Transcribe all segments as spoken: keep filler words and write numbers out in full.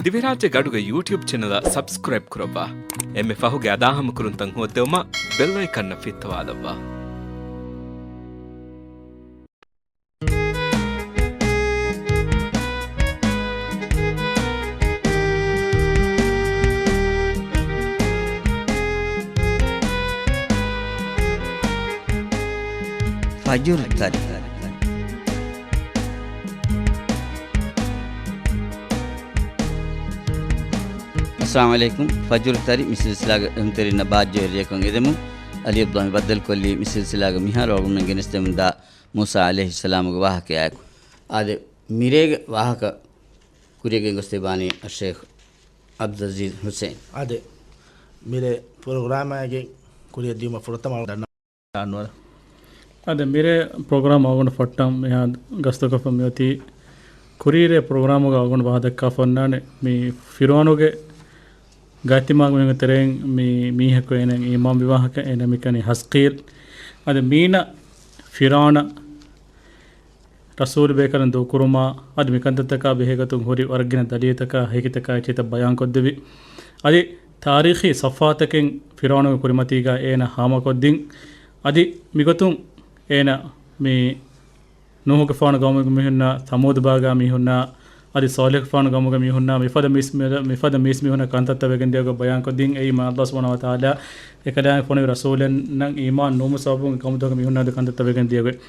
ދިވެހިރާއްޖޭގެ އަޑުގެ ޔޫޓިއުބް ޗެނަލަށް ސަބްސްކްރައިބް ކުރައްވާ. އެންމެ ފަހުގެ އަދާހަމަކުރުންތައް ހޯއްދެވުމަށް ބެލް އައިކަންއަށް ފިއްތަވާލައްވާ. ފަޖުރު ތަރި. އައްސަލާމު ޢަލައިކުމް. ފަޖުރު ތަރި މި ސިލްސިލާގެ އެހުންތެރިންނަށް ބާއްޖަވެރިޔަކަށް އެދެމުން. ޢަލީ ޢަބްދުﷲ މި ބައްދަލުކޮށްލީ މި ސިލްސިލާގެ މިހާރު އަޅުގަނޑުމެން ގެނެސްދެމުންދާ މޫސާ ޢަލައިހިއްސަލާމުގެ ވާހަކަޔާއެކު. އާދެ، މިރޭގެ ވާހަކަ ކުރިޔަށް ގެންގޮސްދެއްވާނީ އައްޝައިޚް ޢަބްދުލްޢަޒީޒް ޙުސައިން. އާދެ، މިރޭ ޕްރޮގްރާމާގެ ކުރިއަށް ދިޔުމަށް ފުރަތަމަ އަންވަރު. އާދެ، މިރޭ ޕްރޮގްރާމް އަޅުގަނޑު ފައްޓަން މިހާ ގަސްތުކޮށްފަ މިއޮތީ ކުރީރޭ ޕްރޮގްރާމުގަ އަޅުގަނޑު ވާހަކަ ދައްކާފަ އޮންނާނެ މި ފިރުޢައުނުގެ ގާތްތިމާގެ މީހުންގެ ތެރެއިން މި މީހަކު އޭނަ އީމާންވި ވާހަކަ، އޭނަ މިކަނީ ޙަޒްޤީލް. އަދި މީނަ ފިރުޢައުނަށް ރަސޫލު ބޭކަލުން ދޫކުރުމާ، އަދި މިކަންތައްތަކާ ބެހޭގޮތުން ހުރި ވަރަށް ގިނަ ދަލީލުތަކާ ހެކިތަކާ އެއްޗިތައް ބަޔާންކޮށްދެއްވި. އަދި ތާރީޚީ ޞަފްޙާތަކެއް ފިރުޢައުނުގެ ކުރިމަތީގާ އޭނަ ހާމަކޮށްދިން. އަދި މިގޮތުން އޭނަ މި ނޫޙުގެފާނު ގައުމުގެ މީހުންނާ، ސަމޫދު ބާގާ މީހުންނާ، އަދި ޞާލިޙުގެފާނު ގައުމުގެ މީހުންނާ، މިފަދަ މީސް މީ-، މިފަދަ މީސް މީހުންނަށް ކަންތައްތައް ވެގެން ދިޔަ ގޮތް ބަޔާންކޮށްދިން. އެއީ މާތް ﷲ ސުބްޙާނަހޫ ވަތަޢާލާ އެކަލާނގެ ފޮނުވި ރަސޫލެއް ނަން އީމާން ނުވުމުގެ ސަބަބުން އެ ޤައުމުތަކުގެ މީހުންނާ ދެ ކަންތައްތައް ވެގެން ދިޔަ ގޮތް.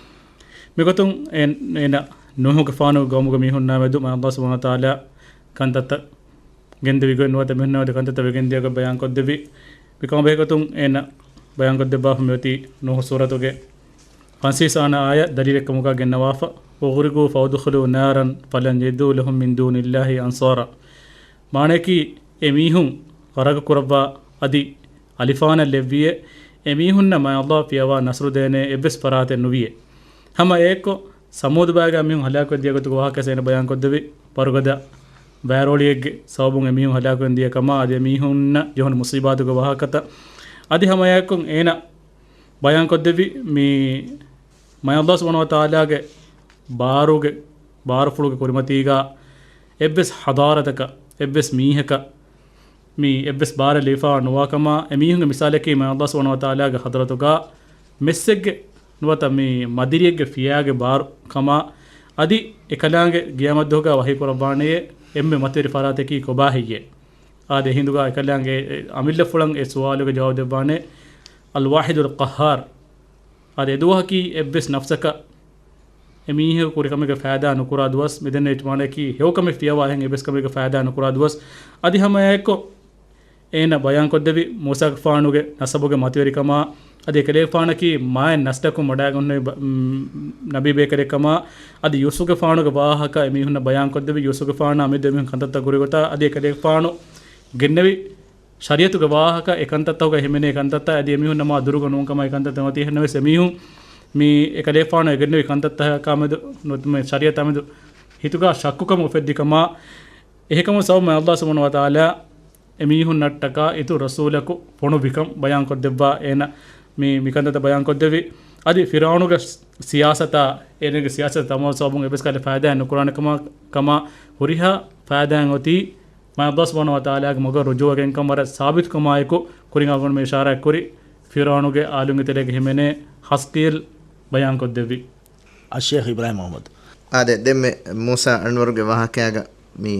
މިގޮތުން އެ-، އޭނަ ނޫޙުގެފާނު ގައުމުގެ މީހުންނާ މެދު މާތް ﷲ ސުބްޙާނަހޫ ވަތަޢާލާ ކަންތައްތައް ގެންދެވި ގޮތް ނުވަތަ މީހުންނާ މެދު ކަންތައްތައް ވެގެން ދިޔަ ގޮތް ބަޔާންކޮށްދެއްވި. މިކަމާ ބެހޭގޮތުން އޭނަ ބަޔާންކޮށްދެއްވާފަ މިއޮތީ ނޫޙު ސޫރަތުގެ ފަންސަވީސް ވަނަ އާޔަތް ދަލީލެއްކަމުގަ ގެންނަވާފަ، "وَأُغْرِقُوا فَأُدْخِلُوا نَارًا فَلَمْ يَجِدُوا لَهُم مِّن دُونِ اللَّهِ أَنصَارًا." މާނަޔަކީ، އެ މީހުން ޣަރަޤު ކުރައްވާ އަދި އަލިފާނަށް ލެއްވިޔޭ، އެ މީހުންނަށް މާތް ﷲ ފިޔަވާ ނަޞްރު ދޭނެ އެއްވެސް ފަރާތެއް ނުވިޔޭ. ހަމަ އެއެއްކޮށް، ސަމޫދު ބާގާ މީހުން ހަލާކުވެ ދިޔަ ގޮތުގެ ވާހަކަ އޭނަ ބަޔާންކޮށްދެއްވި، ބަރުގަދަ ބައިރޯޅިއެއްގެ ސަބަބުން އެ މީހުން ހަލާކުވެ ދިޔަ ކަމާ، އަދި އެ މީހުންނަށް ޖެހުނު މުޞީބާތުގެ ވާހަކަތައް. އަދި ހަމަ އެއެއްކޮށް އޭނަ ބަޔާންކޮށްދެއްވި މި މާތް ﷲ ސުބްޙާނަހޫ ވަތަޢާލާގެ ބާރުގެ، ބާރުފުޅުގެ ކުރިމަތީގާ އެއްވެސް ޙަޟާރަތަކަށް، އެއްވެސް މީހަކަށް މި އެއްވެސް ބާރެއް ލިބިފައި ނުވާ ކަމާ، އެ މީހުންގެ މިސާލަކީ މާތް ﷲ ސުބްޙާނަހޫ ވަތަޢާލާގެ ޙަޟްރަތުގާ މެއްސެއްގެ ނުވަތަ މި މަދިރިއެއްގެ ފިޔާގެ ބާރު ކަމާ، އަދި އެކަލާނގެ ޤިޔާމަތްދުވަހުގާ ވަޙީ ކުރައްވާނެޔޭ އެންމެ މަތިވެރި ފަރާތަކީ ކޮބާ ހެއްޔޭ؟ އާދެ، އެހިނދުގާ އެކަލާނގެ އެ އަމިއްލަފުޅަށް އެ ސުވާލުގެ ޖަވާބު ދެއްވާނެ، އަލްވާޙިދުލް ޤައްހާރު. އާދެ، އެދުވަހަކީ އެއްވެސް ނަފްސަކަށް އެމީހަކު ކުރި ކަމެއްގެ ފައިދާ ނުކުރާ ދުވަސް، މިދެންނެވި މާނަޔަކީ ހެޔޮ ކަމެއް ފިޔަވާ އެހެން އެއްވެސް ކަމެއްގެ ފައިދާ ނުކުރާ ދުވަސް. އަދި ހަމައެއާއެއްކޮށް އޭނަ ބަޔާންކޮށްދެއްވި މޫސާގެފާނުގެ ނަސަބުގެ މަތިވެރިކަމާ، އަދި އެކަލޭގެފާނަކީ މާތް ނަސްލަކުން ވަޑައިގެންނެވި ބަ-، ނަބީ ބޭކަލެއްކަމާ، އަދި ޔޫސުފްގެފާނުގެ ވާހަކަ އެމީހުންނަށް ބަޔާންކޮށްދެއްވި، ޔޫސުފްގެފާނާ މެދު އެމީހުން ކަންތައްތައް ކުރި ގޮތާ، އަދި އެކަލޭގެފާނު ގެންނެވި ޝަރީޢަތުގެ ވާހަކަ، އެ ކަންތައްތަކުގަ ހިމެނޭ ކަންތައްތައް އަދި އެމީހުންނަށް މާ ދުރުގަ ނޫން ކަމާ އެ ކަންތައްތައް އޮތީ. އެހެންނަމަވެސް އެމީހުން މި އެކަލޭގެފާނު އެ ގެންނެވި ކަންތައްތަކާ މެދު ނުވަތަ ޝަރީޢަތާ މެދު ހިތުގަ ޝައްކުކަމެއް އުފެއްދި ކަމާ، އެހެންކަމުން ސަބަބު މާތް ﷲ ސުބްޙާނަހޫ ވަތަޢާލާ އެމީހުންނަށްޓަކާ އިތުރު ރަސޫލަކު ފޮނުއްވިކަން ބަޔާންކޮށްދެއްވާ އޭނަ މި، މިކަންތައްތައް ބަޔާންކޮށްދެއްވި. އަދި ފިރުޢައުނުގެ ސިޔާސަތާ، އޭނަގެ ސިޔާސަތު ތަމާމު ސަބަބުން އެއްވެސް ކަހަލަ ފައިދާއެއް ނުކުރާނެ ކަމާ، ކަމާ ހުރިހާ ފައިދާއެއް އޮތީ މާތް ﷲ ސުބްޙާނަހޫ ވަތަޢާލާގެ މަގަށް ރުޖޫޢަވެގެންކަން ވަރަށް ސާބިތުކަމާއެކު، ކުރިން އަޅުގަނޑު މި އިޝާރާތްކުރި ފިރުޢައުނުގެ އާލުންގެ ތެރޭގަ ހިމެނޭ ޙަޒްޤީލް ބަޔާންކޮށްދެއްވި. އައްޝައިޚް އިބްރާހީމް މުޙައްމަދު. އާދެ، ދެންމެ މޫސާ އަންވަރުގެ ވާހަކައިގަ މި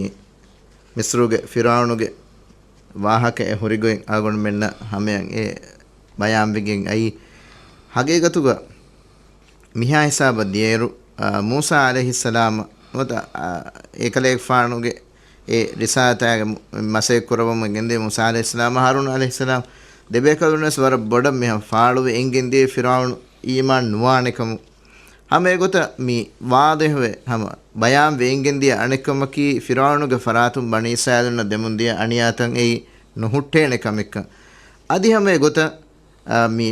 މިޞްރުގެ ފިރުޢައުނުގެ ވާހަކައެއް ހުރިގޮތް އަޅުގަނޑުމެންނަށް ހަމަޔަށް އެ ބަޔާންވެގެން އައީ. ހަގީގަތުގަ މިހާ ހިސާބަށް ދިޔައިރު، އާ، މޫސާ ޢަލައިހިއްސަލާމަށް ނުވަތަ، އާ، އެކަލޭގެފާނުގެ އެ ރިސާލަތާގެ މަ-، މަސައްކަތް ކުރައްވަމުން ގެންދިޔަ މޫސާ ޢަލައިހިއްސަލާމް، ހާރޫން ޢަލައިހިއްސަލާމް ދެބޭކަލުންވެސް ވަރަށް ބޮޑަށް މިހާ ފާޅުވެ އެނގެންދިޔަ ފިރުޢައުނު އީމާން ނުވާނެކަމު. ހަމަ އެގޮތަށް މި ވާޟިޙުވެ ހަމަ ބަޔާންވެ އެނގެންދިޔަ އަނެއްކަމަކީ، ފިރުޢައުނުގެ ފަރާތުން ބަނީ އިސްރާއީލުންނަށް ދެމުންދިޔަ އަނިޔާތައް އެއީ ނުހުއްޓޭނެ ކަމެއްކަން. އަދި ހަމަ އެގޮތަށް، އާ، މި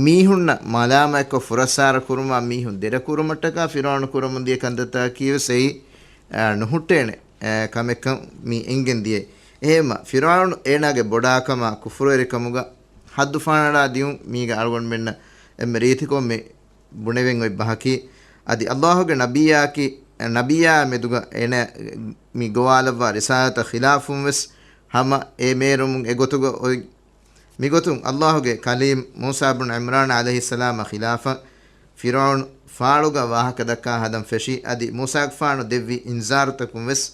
މީހުންނަށް މަލާމަތްކޮށް ފުރައްސާރަ ކުރުމާ މީހުން ދެރަ ކުރުމަށްޓަކާ ފިރުޢައުނު ކުރަމުން ދިޔަ ކަންތައްތަކަކީވެސް އެއީ، އާ، ނުހުއްޓޭނެ، އާ، ކަމެއްކަން މި އެނގެން ދިޔައީ. އެހެންމަ ފިރުޢައުނު އޭނާގެ ބޮޑާކަމާ ކުފުރުވެރިކަމުގަ ހައްދު ފަނަޅާ ދިޔުން މީގަ އަޅުގަނޑުމެންނަށް އެންމެ ރީތިކޮށް މި ބުނެވެން އޮތް ބަހަކީ، އަދި ﷲ ގެ ނަބިއްޔާއަކީ ނަބިއްޔާ މެދުގަ އޭނަ މި ގޮވާލައްވާ ރިސާލަތަށް ޚިލާފުން ވެސް ހަމަ އެ މޭރުމުން އެގޮތުގަ އޮތް. މިގޮތުން ﷲ ގެ ކަލީމް މޫސާ ބުން ޢިމްރާން ޢަލައިހިއްސަލާމަށް ޚިލާފަށް ފިރުޢައުނު ފާޅުގަ ވާހަކަ ދައްކާ ހަދަން ފެށީ، އަދި މޫސާގެފާނު ދެއްވި އިންޒާރުތަކުން ވެސް،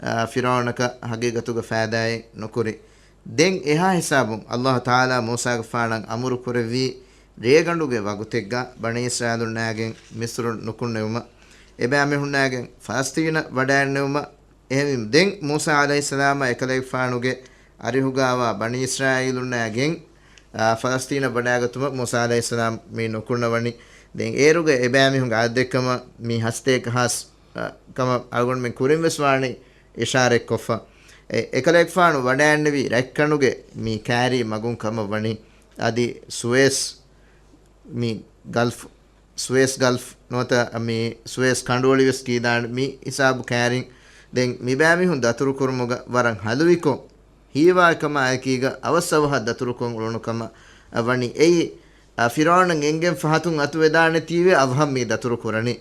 އާ، ފިރުޢައުނަކަށް ހަގީގަތުގަ ފައިދާއެއް ނުކުރި. ދެން އެހާ ހިސާބުން ﷲ ތަޢާލާ މޫސާގެފާނަށް އަމުރު ކުރެއްވީ، ރޭގަނޑުގެ ވަގުތެއްގަ ބަނީ އިސްރާއީލުންނާގެން މިޞްރު ނުކުންނެވުމަށް، އެބައިމީހުންނާގެން ފަލަސްޠީނަށް ވަޑައިގެންނެވުމަށް. އެހެންވީމަ، ދެން މޫސާ ޢަލައިހިއްސަލާމާ އެކަލޭގެފާނުގެ އަރިހުގައިވާ ބަނީ އިސްރާއީލުންނާގެން، އާ، ފަލަސްޠީނަށް ވަޑައިގަތުމަށް މޫސާ ޢަލައިހިއްސަލާމް މި ނުކުންނަވަނީ. ދެން އޭރުގެ އެބައިމީހުންގެ އަދަދެއްކަމަށް މި ހަސަތޭކަ ހާސް، އާ، ކަމަށް އަޅުގަނޑުމެން ކުރިން ވެސް ވާނީ އިޝާރަތްކޮށްފަ. އެ، އެކަލޭގެފާނު ވަޑައިގެންނެވީ ރަތްކަނޑުގެ މި ކާރި މަގުން ކަމަށް ވަނީ. އަދި ސުއޭސް މި ގަލްފް، ސުއޭސް ގަލްފް ނުވަތަ މި ސުއޭސް ކަނޑުއޮޅި ވެސް ކީދާނެ މި ހިސާބު ކާރިން. ދެން މިބައިމީހުން ދަތުރުކުރުމުގަ ވަރަށް ހަލުވިކޮށް، ހީވާ ކަމާއެކީގަ އަވަސް އަވަހަށް ދަތުރުކޮށް އުޅުނު ކަމަށް ވަނީ. އެއީ، އާ، ފިރުޢައުނަށް އެނގެން ފަހަތުން އަތުވެދާނެތީވެ އަވަހަށް މި ދަތުރު ކުރަނީ.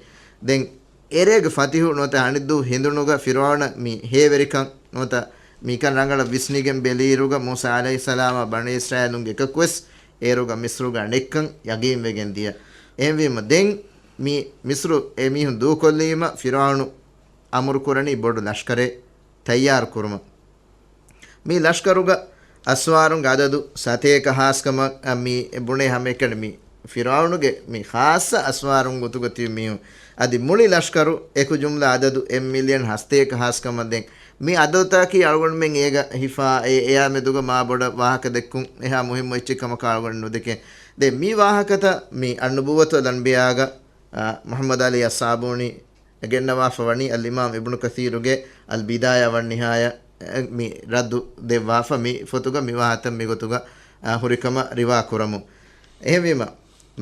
ދެން އެރޭގެ ފަތިހު ނުވަތަ އަނެއްދުވަހު ހެނދުނުގަ ފިރުޢައުނަށް މި ހޭވެރިކަން ނުވަތަ މިކަން ރަނގަޅަށް ވިސްނިގެން ބެލިއިރުގަ މޫސާ ޢަލައިހިއްސަލާމާ ބަނީ އިސްރާއީލުންގެ އެކަކުވެސް އޭރުގަ މިޞްރުގަ ނެއްކަން ޔަގީންވެގެން ދިޔަ. އެހެންވީމަ ދެން މި މިޞްރު އެމީހުން ދޫކޮށްލީމަ ފިރުޢައުނު އަމުރު ކުރަނީ ބޮޑު ލަޝްކަރެއް ތައްޔާރު ކުރުމަށް. މި ލަޝްކަރުގަ އަސްވާރުންގެ އަދަދު ސަތޭކަ ހާސްކަމަށް މި ބުނޭ ހަމައެކަނި މި ފިރުޢައުނުގެ މި ޚާއްޞަ އަސްވާރުން ގޮތުގަ ތިބި މީހުން. އަދި މުޅި ލަޝްކަރު އެކު ޖުމްލަ އަދަދު އެއް މިލިއަން ހަސަތޭކަ ހާސްކަމަށް ދެން މި އަދަދުތަކީ އަޅުގަނޑުމެން އޭގަ ހިފާ އެ އެއާ މެދުގަ މާ ބޮޑަށް ވާހަކަ ދެއްކުން އެހާ މުހިއްމު އެއްޗެއް ކަމަކަށް އަޅުގަނޑު ނުދެކެން. ދެން މި ވާހަކަތައް މި އައްނުބުއްވަތު ވަލް އަންބިޔާގަ، އާ، މުޙައްމަދު ޢަލީ އައްޞާބޫނީ ގެންނަވާފަ ވަނީ އަލްއިމާމް އިބްނު ކަޘީރުގެ އަލްބިދާޔާ ވައްނިހާޔާ މި ރައްދު ދެއްވާފަ މި ފޮތުގަ މި ވާހަކަތައް މިގޮތުގަ، އާ، ހުރިކަމަށް ރިވާ ކުރަމުން. އެހެންވީމަ،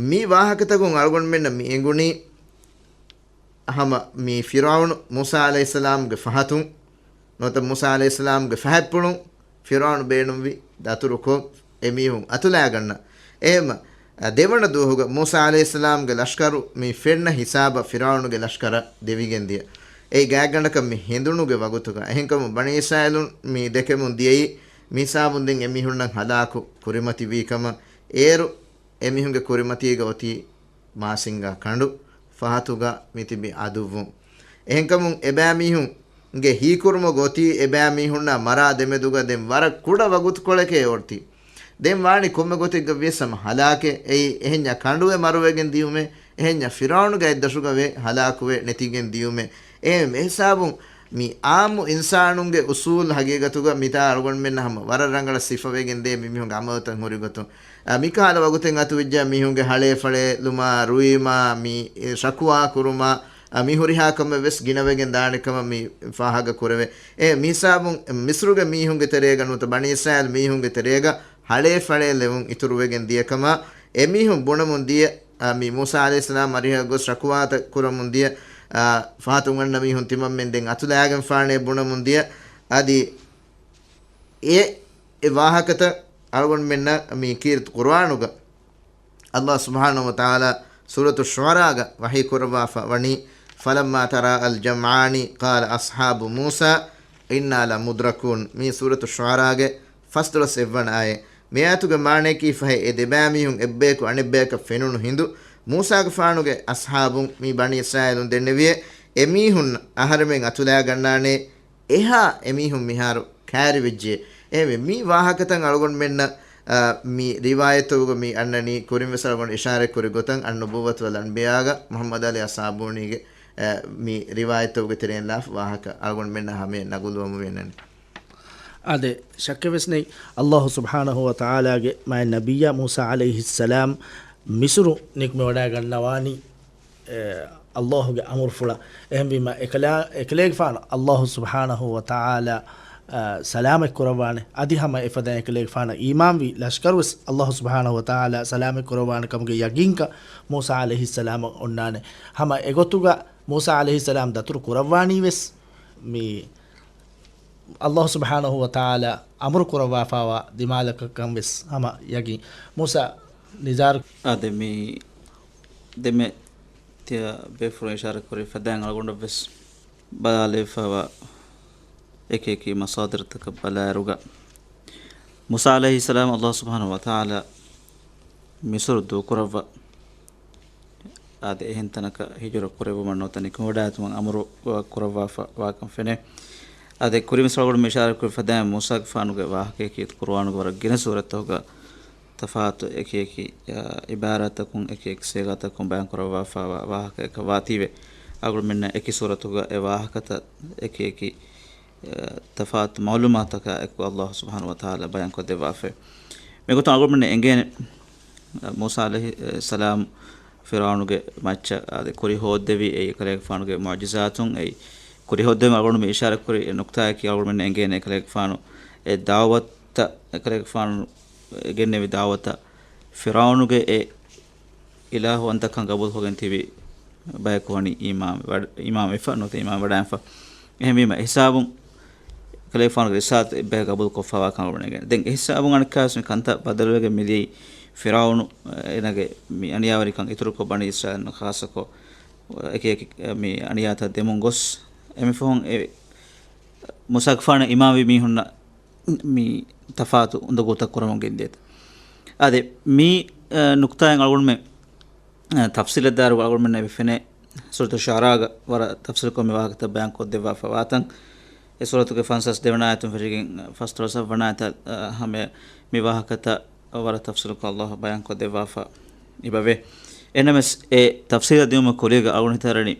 މި ވާހަކަތަކުން އަޅުގަނޑުމެންނަށް މި އެނގުނީ، ހަމަ މި ފިރުޢައުނު މޫސާ ޢަލައިހިއްސަލާމްގެ ފަހަތުން ނުވަތަ މޫސާ ޢަލައިހިއްސަލާމްގެ ފަހަތްޕުޅުން ފިރުޢައުނު ބޭނުންވި ދަތުރުކޮށް އެމީހުން އަތުލާގަންނަ. އެހެންމަ، ދެވަނަ ދުވަހުގަ މޫސާ ޢަލައިހިއްސަލާމްގެ ލަޝްކަރު މި ފެންނަ ހިސާބަށް ފިރުޢައުނުގެ ލަޝްކަރަށް ދެވިގެން ދިޔަ. އެއީ ގާތްގަނޑަކަށް މި ހެނދުނުގެ ވަގުތުގަ. އެހެންކަމުން ބަނީ އިސްރާއީލުން މި ދެކެމުން ދިޔައީ މިހިސާބުން ދެން އެމީހުންނަށް ހަލާކު ކުރިމަތިވީ ކަމަށް. އޭރު އެމީހުންގެ ކުރިމަތީގަ އޮތީ މާސިންގާ ކަނޑު، ފަހަތުގަ މިތިބި އަދުއްވުން. އެހެންކަމުން އެބައިމީހުންގެ ހީކުރުމުގަ އޮތީ އެބައިމީހުންނާ މަރާ ދެމެދުގަ ދެން ވަރަށް ކުޑަ ވަގުތުކޮޅެކޭ އޮތީ. ދެން ވާނީ ކޮންމެ ގޮތެއްގަ ވިޔަސް ހަމަ ހަލާކެއް. އެއީ އެހެންޏާ ކަނޑުވެ މަރުވެގެން ދިޔުމޭ، އެހެންޏާ ފިރުޢައުނުގެ އަތްދަށުގަ ވެ ހަލާކުވެ ނެތިގެން ދިޔުމޭ. އެހެން އެހިސާބުން މި އާއްމު އިންސާނުންގެ އުސޫލު ހަގީގަތުގަ މިތާ އަޅުގަނޑުމެންނަށް ހަމަ ވަރަށް ރަނގަޅަށް ސިފަވެގެން ދޭ މި މީހުންގެ އަމަލުތައް ހުރި ގޮތުން. އަ، މިކަހަލަ ވަގުތެއް އަތުވެއްޖެ މީހުންގެ ހަޅޭ ފަޅޭ ލުމާ، ރުއިމާ، މި ޝަކުވާ ކުރުމާ، އަ، މި ހުރިހާ ކަމެއް ވެސް ގިނަވެގެން ދާނެ ކަމަށް މި ފާހަގަ ކުރެވޭ. އެ މިހިސާބުން މިސްރުގެ މީހުންގެ ތެރޭގަ ނުވަތަ ބަނީ އިސްރާއީލް މީހުންގެ ތެރޭގަ ހަޅޭ ފަޅޭ ލެވުން އިތުރުވެގެން ދިޔަ ކަމަށް އެމީހުން ބުނަމުން ދިޔަ، އަ، މި މޫސާ ޢަލައިހިއްސަލާމް އަރިހަށް ގޮސް ޝަކުވާތައް ކުރަމުން ދިޔަ، އަ، ފަހަތުން އަންނަ މީހުން ތިމަންމެން ދެން އަތުލާގެންފާނޭ ބުނަމުން ދިޔަ. އަދި އެ، އެ ވާހަކަތައް އަޅުގަނޑުމެންނަށް މި ކީރިތި ޤުރުއާނުގަ ﷲ ސުބްޙާނަހޫ ވަތަޢާލާ ސޫރަތު ޝުޢަރާގަ ވަޙީ ކުރައްވާފަ ވަނީ، فَلَمَّا تَرَاءَى الْجَمْعَانِ قَالَ أَصْحَابُ مُوسَىٰ إِنَّا لَمُدْرَكُونَ. މީ ސޫރަތު ޝުޢަރާގެ ފަސްދޮޅަސް އެއްވަނަ އާޔަތް. މި އާޔަތުގެ މާނަޔަކީ ފަހެ އެ ދެބައިމީހުން އެއްބަޔަކު އަނެއްބަޔަކަށް ފެނުނު ހިނދު، މޫސާގެފާނުގެ އަޞްޙާބުން މި ބަނީ އިސްރާއީލުން ދެންނެވިއޭ، އެމީހުން އަހަރެމެން އަތުލާގަންނާނޭ، އެހާ އެމީހުން މިހާރު ކައިރިވެއްޖެ. އެހެންވެ، މި ވާހަކަތައް އަޅުގަނޑުމެންނަށް، އާ، މި ރިވާޔަތްތަކުގަ މި އަންނަނީ، ކުރިން ވެސް އަޅުގަނޑު އިޝާރަތް ކުރި ގޮތަށް، އައްނުބުއްވަތު ވަލް އަންބިޔާގަ މުޙައްމަދު ޢަލީ އަޞްޙާބޫނީގެ، އާ، މި ރިވާޔަތްތަކުގެ ތެރެއިން ލާފަ ވާހަކަ އަޅުގަނޑުމެންނަށް ހަމަޔަށް ނަގުލުވަމުން ވެންނަނީ. އާދެ، ޝައްކެއް ވެސް ނެތް. ﷲ ސުބްޙާނަހޫ ވަތަޢާލާގެ މާތް ނަބިއްޔާ މޫސާ ޢަލައިހިއްސަލާމް މިޞްރު ނިކުމެވަޑައިގަންނަވާނީ، އެ، ﷲ ގެ އަމުރުފުޅަށް. އެހެންވީމަ، އެކަލާ-، އެކަލޭގެފާނު ﷲ ސުބްޙާނަހޫ ވަތަޢާލާ، އަ، ސަލާމަތް ކުރައްވާނެ. އަދި ހަމަ އެފަދައިން އެކަލޭގެފާނަށް އީމާންވި ލަޝްކަރު ވެސް ﷲ ސުބްޙާނަހޫ ވަތަޢާލާ ސަލާމަތް ކުރައްވާނެ ކަމުގެ ޔަގީންކަން މޫސާ ޢަލައިހިއްސަލާމަށް އޮންނާނެ. ހަމަ އެގޮތުގަ މޫސާ ޢަލައިހިއްސަލާމް ދަތުރު ކުރައްވާނީ ވެސް މި ﷲ ސުބްޙާނަހޫ ވަތަޢާލާ އަމުރު ކުރައްވާފައިވާ ދިމާލަކަށްކަން ވެސް ހަމަ ޔަގީން. މޫސާ ނިޒާރު. އާދެ، މި ދެމެ ތިޔަ ބޭފުޅުން އިޝާރަތް ކުރި ފަދައިން އަޅުގަނޑަށް ވެސް ބަލާލެވިފައިވާ އެކި އެކި މަސާދިރުތަކަށް ބަލާއިރުގަ، މޫސާ ޢަލައިހިއްސަލާމް ﷲ ސުބްޙާނަހޫ ވަތަޢާލާ މިޞްރު ދޫކުރައްވާ، އާދެ، އެހެން ތަނަކަށް ހިޖުރަ ކުރެއްވުމަށް ނުވަތަ ނިކުމެވަޑައިގަތުމަށް އަމުރު ކުރައްވާފަ ވާކަން ފެނޭ. އާދެ، ކުރިންވެސް އަޅުގަނޑު މި އިޝާރާތް ކުރި ފަދައިން މޫސާގެފާނުގެ ވާހަކަޔަކީ ޤުރުއާނުގެ ވަރަށް ގިނަ ސޫރަތްތަކުގަ ތަފާތު އެކި އެކި، އާ، ޢިބާރާތަކުން، އެކި އެކި ޞީޣާތަކުން ބަޔާން ކުރައްވާފައިވާ ވާހަކައަކަށް ވާތީވެ، އަޅުގަނޑުމެންނަށް އެކި ސޫރަތުގަ އެ ވާހަކަތައް އެކި އެކި، އާ، ތަފާތު މަޢުލޫމާތުތަކާ އެކު ﷲ ސުބްޙާނަހޫ ވަތަޢާލާ ބަޔާން ކޮށްދެއްވާފައި. މިގޮތުން އަޅުގަނޑުމެންނަށް އެނގޭނެ، އާ، މޫސާ ޢަލައިހިއްސަލާމް ފިރުޢައުނުގެ މައްޗަށް، އާދެ، ކުރި ހޯއްދެވި އެއީ އެކަލޭގެފާނުގެ މުޢުޖިޒާތުން އެއީ. ކުރި ހޯއްދެވުމަށް އަޅުގަނޑު މި އިޝާރާތް ކުރި އެ ނުކްތާއަކީ އަޅުގަނޑުމެންނަށް އެނގޭނެ އެކަލޭގެފާނު އެ ދަޢުވަތަށް، އެކަލޭގެފާނު ގެންނެވި ދަޢުވަތަށް ފިރުޢައުނުގެ އެ އިލާހުވަންތަކަން ގަބޫލުކޮށްގެން ތިބި ބަޔަކު ވަނީ އީމާން ވަޑަ-، އީމާން ވެފަ ނުވަތަ އީމާން ވަޑައިގެންފަ. އެހެންވީމަ، އެހިސާބުން ކަލޭގެފާނުގެ ރިސާލަތު އެއްބަޔަށް ގަބޫލުކޮށްފަވާކަން އަޅުގަނޑުމެން އެނގޭނެ. ދެން އެހިސާބުން އަނެއްކާވެސް މި ކަންތައް ބަދަލުވެގެން މިދިޔައީ ފިރުޢައުނު، އޭނާގެ މި އަނިޔާވެރިކަން އިތުރުކޮށް ބަނީ އިސްރާއީލުން ޚާއްޞަކޮށް އެކި އެކި މި އަނިޔާތައް ދެމުން ގޮސް، އެމެ ފަހުން އެ މޫސާގެފާނަށް އީމާންވި މީހުންނަށް މި ތަފާތު އުނދަގޫތައް ކުރަމުން ގެންދިޔަތަ؟ އާދެ، މި، އަ، ނުކްތާއިން އަޅުގަނޑުމެން، އަ، ތަފްޞީލަށް ދާއިރު އަޅުގަނޑުމެންނަށް އެބަ ފެނޭ، ސޫރަތު ޝުޢަރާގަ ވަރަށް ތަފްޞީލުކޮށް މި ވާހަކަތައް ބަޔާން ކޮށްދެއްވާފަ ވާތަން. އެ ސޫރަތުގެ ފަންސާސް ދެވަނަ އާޔަތުން ފެށިގެން ފަސްދޮޅަސް ވަނަ އާޔަތަށް، އަ، ހަމަ މި ވާހަކަތައް ވަރަށް ތަފްޞީލުކޮށް ﷲ ބަޔާން ކޮށްދެއްވާފަ އެބަވޭ. އެހެންނަމަވެސް، އެ ތަފްޞީލަށް ދިޔުމަށް ކުރީގަ އަޅުގަނޑު ހިތަށް އަރަނީ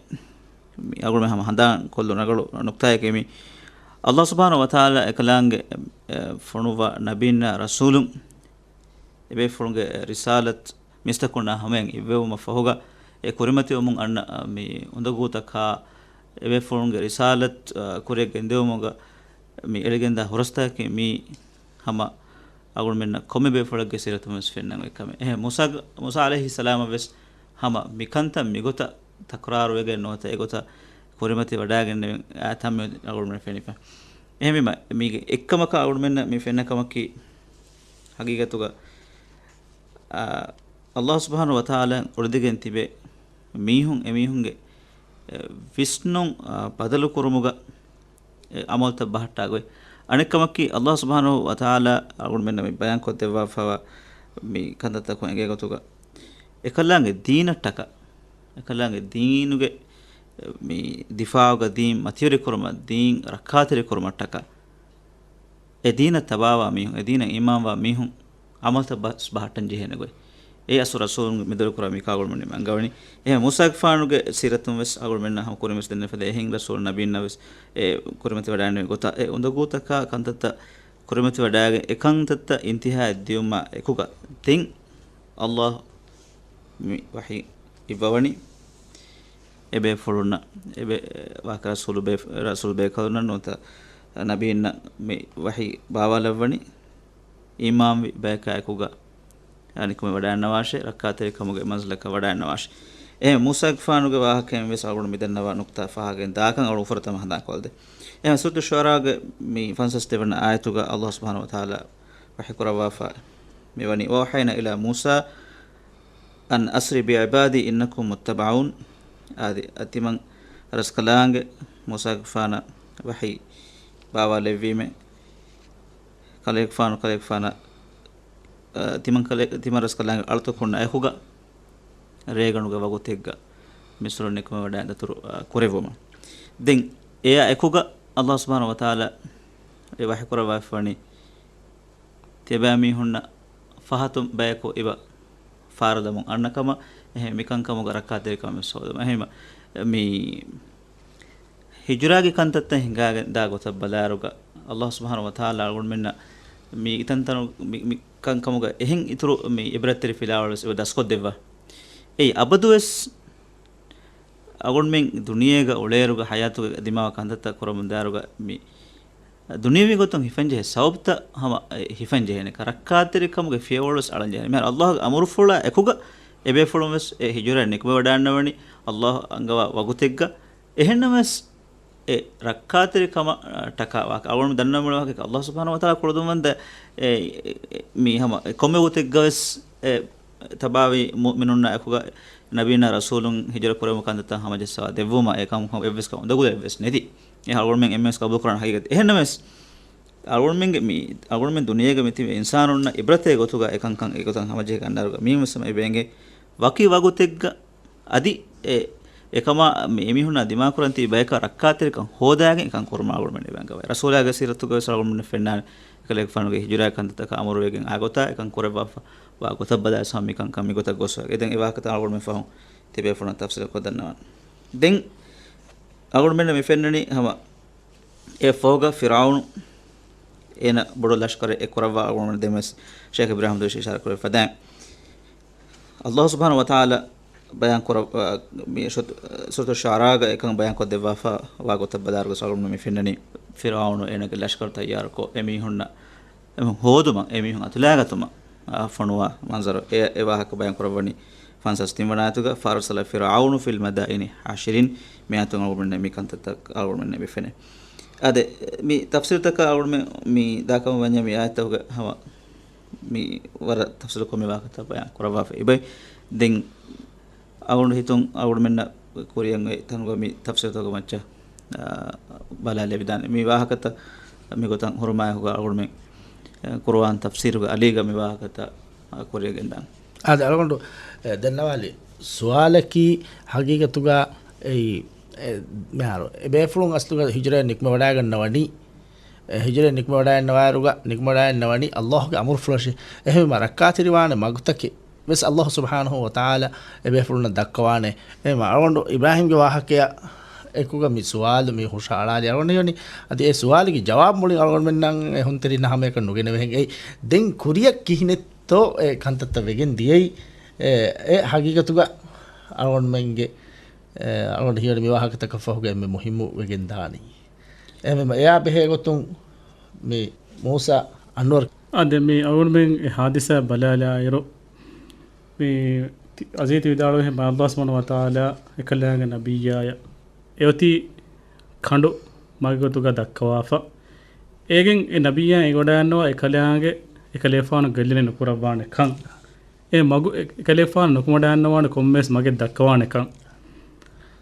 މި އަޅުގަނޑުމެން ހަމަ ހަނދާން ކޮށްލުން ރަނގަޅު ނުކްތާއެކޭ މި. ﷲ ސުބްޙާނަހޫ ވަތަޢާލާ އެކަލާނގެ، އެ، ފޮނުއްވާ ނަބީންނާ ރަސޫލުން އެބޭފުޅުންގެ ރިސާލަތް މީސްތަކުންނާ ހަމަޔަށް އިއްވެވުމަށް ފަހުގަ، އެ ކުރިމަތިވަމުން އަންނަ، އަ، މި އުނދަގޫތަކާ، އެބޭފުޅުންގެ ރިސާލަތް، އަ، ކުރިއަށް ގެންދެވުމުގަ މި އެޅިގެންދާ ހުރަސްތަކަކީ މީ ހަމަ އަޅުގަނޑުމެންނަށް ކޮންމެ ބޭފުޅެއްގެ ސީރަތުން ވެސް ފެންނަން އޮތް ކަމެއް. އެހެން މޫސާ، މޫސާ ޢަލައިހިއްސަލާމަށް ވެސް ހަމަ މިކަންތައް މިގޮތަށް ތަކުރާރުވެގެން ނުވަތަ އެގޮތަށް ކުރިމަތިވަޑައިގެންނެވި އާ ތަންމެ އަޅުގަނޑުމެން ފެނިފަ. އެހެންވީމަ، މީގެ އެއްކަމަކަށް އަޅުގަނޑުމެންނަށް މި ފެންނަ ކަމަކީ، ހަގީގަތުގަ، އާ، ﷲ ސުބްޙާނަހޫ ވަތަޢާލާ އުޅެދިގެން ތިބޭ މީހުން އެމީހުންގެ، އެ، ވިސްނުން، އާ، ބަދަލު ކުރުމުގަ، އެ، އަމަލުތައް ބަހައްޓާ ގޮތް. އަނެއް ކަމަކީ، ﷲ ސުބްޙާނަހޫ ވަތަޢާލާ އަޅުގަނޑުމެންނަށް މި ބަޔާން ކޮށްދެއްވާފައިވާ މި ކަންތައްތަކުން އެނގޭ ގޮތުގަ، އެކަލާނގެ ދީނަށްޓަކާ، އެކަލާނގެ ދީނުގެ، އެ، މި ދިފާޢުގަ ދީން މަތިވެރި ކުރުމަށް، ދީން ރައްކާތެރި ކުރުމަށްޓަކާ، އެ ދީނަށް ތަބާވާ މީހުން، އެ ދީނަށް އީމާންވާ މީހުން އަމަލުތައް ބަސް ބަހައްޓަން ޖެހޭނެ ގޮތް. އެއީ އަސްލު ރަސޫލުން މިދުރު ކުރާ މިކާ އަޅުގަނޑުމެން އަންގަވަނީ. އެހެން މޫސާގެފާނުގެ ސީރަތުން ވެސް އަޅުގަނޑުމެންނަށް ހަމަ ކުރިން ވެސް ދެންނެވި ފަދަ އެހެން ރަސޫލު ނަބީންނަށް ވެސް އެ ކުރިމަތިވަޑައިގެންނެވި ގޮތަށް އެ އުނދަގޫތަކާ ކަންތައްތައް ކުރިމަތިވަޑައިގެން އެ ކަންތައްތައް އިންތިހާއަށް ދިޔުމާ އެކުގަ ތިން ﷲ މި ވަޙީ އިއްވަވަނީ. އެބޭފުޅުންނަށް، އެބޭ-، ވާހަކަ ރަސޫލު ބޭ-، ރަސޫލު ބޭކަލުންނަށް ނުވަތަ ނަބީންނަށް މި ވަޙީ ބާވާލައްވަނީ، އީމާންވި ބަޔަކާ އެކުގަ ނިކުމެވަޑައިގަންނަވާށޭ، ރައްކާތެރިކަމުގެ މަންޒިލަކަށް ވަޑައިގަންނަވާށޭ. އެހެން މޫސާގެފާނުގެ ވާހަކައިން ވެސް އަޅުގަނޑު މިދަންނަވާ ނުކްތާ ފަހަގެން ދާކަން އަޅުގަނޑު ފުރަތަމަ ހަނދާންކޮށްލަދޭ. އެހެން ސޫރަތު ޝުޢަރާގެ މި ފަންސަސް ދެވަނަ އާޔަތުގަ ﷲ ސުބްޙާނަހޫ ވަތަޢާލާ ވަޙީ ކުރައްވާފަ މިވަނީ، وأوحينا إلى موسى أن أسر بعبادي إنكم متبعون. އާދެ، ތިމަން ރަސްކަލާނގެ މޫސާގެފާނަށް ވަޙީ ބާވާލެއްވީމޭ، ކަލޭގެފާނު، ކަލޭގެފާނަށް، އަ، ތިމަން ކަލޭ-، ތިމަން ރަސްކަލާނގެ އަޅުތަކުންނާ އެކުގަ ރޭގަނޑުގެ ވަގުތެއްގަ މިސްރުން ނިކުމެވަޑައި ދަތުރު، އަ، ކުރެއްވުމަށް. ދެން އެއާ އެކުގަ ﷲ ސުބްޙާނަހޫ ވަތަޢާލާ އެ ވަޙީ ކުރައްވާފަވަނީ، ތިޔަބައިމީހުންނަށް ފަހަތުން ބަޔަކު އެބަ ފާރަލަމުން އަންނަ ކަމަށް، އެހެން މިކަންކަމުގަ ރައްކާތެރިކަމެއް ސޯދުމަށް. އެހެންވީމަ، މި ހިޖުރާގެ ކަންތައްތައް ހިނގާގެން ދާ ގޮތަށް ބަލާއިރުގަ، ﷲ ސުބްޙާނަހޫ ވަތަޢާލާ އަޅުގަނޑުމެންނަށް މި އިތަންތަނު މި، މި ކަންކަމުގަ އެހެން އިތުރު މި އިބްރަތްތެރި ފިލާވަޅު ވެސް އެބަ ދަސްކޮށްދެއްވާ. އެއީ އަބަދުވެސް އަޅުގަނޑުމެން ދުނިޔޭގަ އުޅޭއިރުގަ ޙަޔާތުގަ ދިމާވާ ކަންތައްތައް ކުރަމުން ދާއިރުގަ މި ދުނިޔަވީ ގޮތުން ހިފަންޖެހޭ ސަބަބުތައް ހަމަ އެ ހިފަންޖެހޭނެ. ރައްކާތެރިކަމުގެ ފިޔަވަޅުވެސް އަޅަންޖެހޭނެ. މިހާރު ﷲގެ އަމުރުފުޅާ އެކުގަ އެބޭފުޅުންވެސް އެ ހިޖުރައަށް ނިކުމެވަޑައިގަންނަވަނީ ﷲ އަންގަވާ ވަގުތެއްގަ. އެހެންނަމަވެސް އެ ރައްކާތެރިކަމަށް ޓަކާ ވާހަކަ އަޅުގަނޑު ދަންނަވަން ވާހަކަ ﷲ ސުބްޙާނަހޫ ވަތަޢާލާ ކުޅަދުންވަންދެ އެ، އެ، މި ހަމަ ކޮންމެ ވަގުތެއްގަވެސް އެ ތަބާވީ މުއުމިނުންނާ އެކުގަ ނަބީންނާ ރަސޫލުން ހިޖުރަ ކުރެވުމު ކަންތައްތައް ހަމަޖައްސަވާ ދެއްވުމަށް އެކަމަކު އެއްވެސް ކަމެއް އުނދަގުލެއް އެއްވެސް ނެތި. އެ އަޅުގަނޑުމެން އެންމެވެސް ގަބޫލުކުރާނެ ހަގީގަތެއް. އެހެންނަމަވެސް، އަޅުގަނޑުމެންގެ މި، އަޅުގަނޑުމެން ދުނިޔޭގަ މިތިބެ އިންސާނުންނަށް އިބްރަތެއް ގޮތުގަ އެކަންކަން އެގޮތަށް ހަމަޖެހިގަންނައިރުގަ މީހުންވެސް އެބަ އެނގޭ ވަކި ވަގުތެއްގަ އަދި އެ، އެކަމާ މި އެމީހުންނާ ދިމާކުރަން ތިބި ބަޔަކާ ރައްކާތެރިކަން ހޯދާގެން އެކަން ކުރުމަށް އަޅުގަނޑުމެން އެބަ އަންގަވައި. ރަސޫލާގެ ސީރަތުގަވެސް އަޅުގަނޑުމެން ފެންނާނެ އެކަލޭގެފާނުގެ ހިޖުރާ ކަންތައްތަކަށް އަމުރުވެގެން އާ ގޮތާ އެކަން ކުރެއްވާފަ ވާ ގޮތަށް ބަލާ ސާމިކަންކަން މިގޮތަށް ގޮސްވެ. އެ ދެން އެ ވާހަކަތައް އަޅުގަނޑުމެން ފަހުން ތިބޭފުޅުން ތަފްސީލުކޮށް ދަންނަވަން. ދެން އަޅުގަނޑުމެންނަށް މި ފެންނަނީ ހަމަ އެ ފަހުގަ ފިރްޢައުނު އޭނަ ބޮޑު ލަޝްކަރެއް އެއްކުރައްވާ އަޅުގަނޑުމެން ދެމެސް ޝޭޚް އިބްރާހިމް ދޮށީ އިޝާރާތް ކުރެވިފަ ދާން. ﷲ ސުބްޙާނަހޫ ވަތަޢާލާ ބަޔާން ކުރަ، މި ސޫރަތު، ސޫރަތުއް ޝުޢަރާގަ އެކަން ބަޔާން ކޮށްދެއްވާފަ ވާ ގޮތަށް ބަލާއިރު ގޮސް އަޅުގަނޑުމެން މި ފެންނަނީ ފިރްޢައުނު އޭނަގެ ލަޝްކަރު ތައްޔާރުކޮށް އެމީހުންނަށް އެމީހުން ހޯދުމަށް، އެމީހުން އަތުލައިގަތުމަށް، އާ، ފޮނުވާ މަންޒަރު. އެ، އެ ވާހަކަ ބަޔާން ކުރައްވަނީ ފަންސާސް ތިން ވަނަ އާޔަތުގަ، فَأَرْسَلَ فِرْعَوْنُ فِي الْمَدَائِنِ حَاشِرِينَ. މި އާޔަތުން އަޅުގަނޑުމެން މި ކަންތައްތައް އަޅުގަނޑުމެން މި ފެނޭ. އާދެ، މި ތަފްސީރުތަކަށް އަޅުގަނޑުމެން މި ދާކަމަށް ވަންޏާ މި އާޔަތުގެ ހަމަ މި ވަރަށް ތަފްސީލުކޮށް މި ވާހަކަތައް ބަޔާން ކުރައްވާފަ އިބައި. ދެން އަޅުގަނޑު ހިތުން އަޅުގަނޑުމެންނަށް ކުރިއަށް އޮތް ތަނުގަ މި ތަފްސީރުތަކުގެ މައްޗަށް، އާ، ބަލާލެވިދާނެ. މި ވާހަކަތައް މިގޮތަށް ހުރުމާއެކުގަ އަޅުގަނޑުމެން، އެ، ޤުރުއާން ތަފްސީރުގެ އަލީގަ މި ވާހަކަތައް، އާ، ކުރިއަށް ގެންދާނެ. އާދެ، އަޅުގަނޑު، އެ، ދެންނަވާލި ސުވާލަކީ ހަގީގަތުގަ އެއީ، އެ، މިހާރު އެ ބޭފުޅުން އަސްލުގަ ހިޖުރައަށް ނިކުމެވަޑައިގަންނަވަނީ، އެ، ހިޖުރައަށް ނިކުމެވަޑައިގަންނަވާއިރުގަ، ނިކުމެވަޑައިގަންނަވަނީ ﷲ ގެ އަމުރުފުޅަށޭ. އެހެންވީމަ ރައްކާތެރިވާނެ މަގުތަކެއް ވެސް ﷲ ސުބްޙާނަހޫ ވަތަޢާލާ އެބޭފުޅުންނަށް ދައްކަވާނެ. އެހެންވީމަ އަޅުގަނޑު އިބްރާހީމްގެ ވާހަކަޔާ އެކުގަ މި ސުވާލު މި ހުށައަޅާލި އަޅުގަނޑު ހީވަނީ އަދި އެ ސުވާލުގެ ޖަވާބު މުޅިން އަޅުގަނޑުމެންނަށް އެ ހުންތެރިންނަށް ހަމަޔަކަށް ނުގެނެވޭހެން. އެއީ ދެން ކުރިއަށް ކިހިނެއްތޯ އެ ކަންތައްތައް ވެގެން ދިޔައީ؟ އެ، އެ ހަގީގަތުގަ އަޅުގަނޑުމެންގެ، އެ، އަޅުގަނޑު ހީވަނީ މި ވާހަކަތަކަށް ފަހުގަ އެންމެ މުހިއްމު ވެގެން ދާނީ. އެހެންވީމަ އެއާ ބެހޭ ގޮތުން މި މޫސާ އަންވަރު. އާދެ، މި އަޅުގަނޑުމެން އެ ހާދިސާ ބަލާލާއިރު، މި ތި-، އަޒީތު ވިދާޅުވި ހެން ﷲ ސުބްޙާނަހޫ ވަތަޢާލާ އެކަލާނގެ ނަބިއްޔާޔަށް އެއޮތީ ކަނޑު މަގެއް ގޮތުގަ ދައްކަވާފަ. އޭގެން އެ ނަބިއްޔާ އެނގިވަޑައިގަންނަވާ އެކަލާނގެ، އެކަލޭފާނު ގެއްލިއްޔާ ނުކުރައްވާނެ ކަން. އެ މަގު އެ-، އެކަލޭފާނު ނުކުމެވަޑައިގަންނަވާނެ ކޮންމެވެސް މަގެއް ދައްކަވާނެ ކަން.